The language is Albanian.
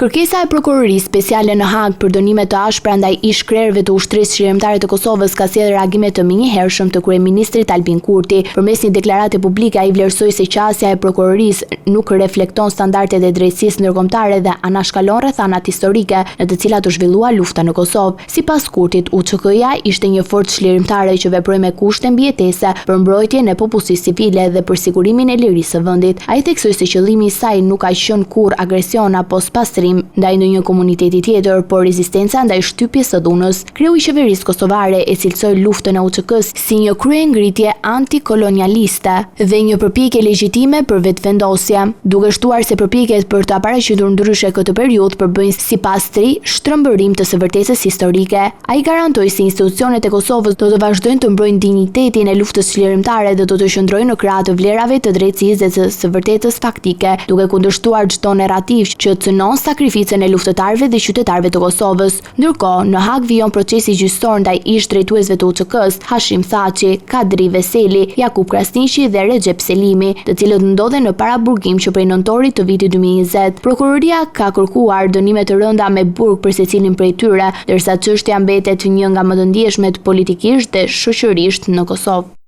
Kërkesa e Prokurorisë Speciale në Hagë për dënime të ashpra ndaj ish-krerëve të Ushtrisë Çlirimtare të Kosovës ka sjellë reagime të menjëhershëm të kryeministrit Albin Kurti. Përmes një deklarate publike ai vlerësoi se qasja e prokurorisë nuk reflekton standardet e drejtësisë ndërkombëtare dhe anashkalon rrethanat historike në të cilat u zhvillua lufta në Kosovë. Sipas Kurtit, UÇK-ja ishte një forcë çlirimtare që veproi me kushte mbijetese për mbrojtjen e popullsisë civile dhe për sigurimin e lirisë së vendit. Ai theksoi se qëllimi i saj nuk ka qenë kurrë agresion apo spastrim ndaj ndonjë komuniteti tjetër, por rezistenca ndaj shtypjes së dhunës. Kreu i qeverisë kosovare e cilësoi luftën e UÇK-së si një kryengritje antikolonialiste dhe një përpjekje legjitime për vetëvendosje, duke shtuar se përpjekjet për ta paraqitur ndryshe këtë periudhë përbëjnë sipas tij shtrembërim të së vërtetës historike. Ai garantoi se institucionet e Kosovës do të vazhdojnë të mbrojnë dinjitetin e luftës çlirimtare dhe do të qëndrojnë në krah të vlerave të drejtësisë dhe të së vërtetës faktike, duke kundërshtuar çdo narrativë që cënon sakrificën e luftëtarëve dhe qytetarëve të Kosovës. Ndërkohë, në Hagë vijon procesi gjyqësor ndaj ish-drejtuesve të UÇK-së, Hashim Thaçi, Kadri Veseli, Jakup Krasniqi dhe Rexhep Selimi, të cilët ndodhen në paraburgim që prej nëntorit të vitit 2020. Prokuroria ka kërkuar dënime të rënda me burg për secilin prej tyre, ndërsa çështja mbetet një nga më të ndjeshmet politikisht dhe shoqërisht në Kosovë.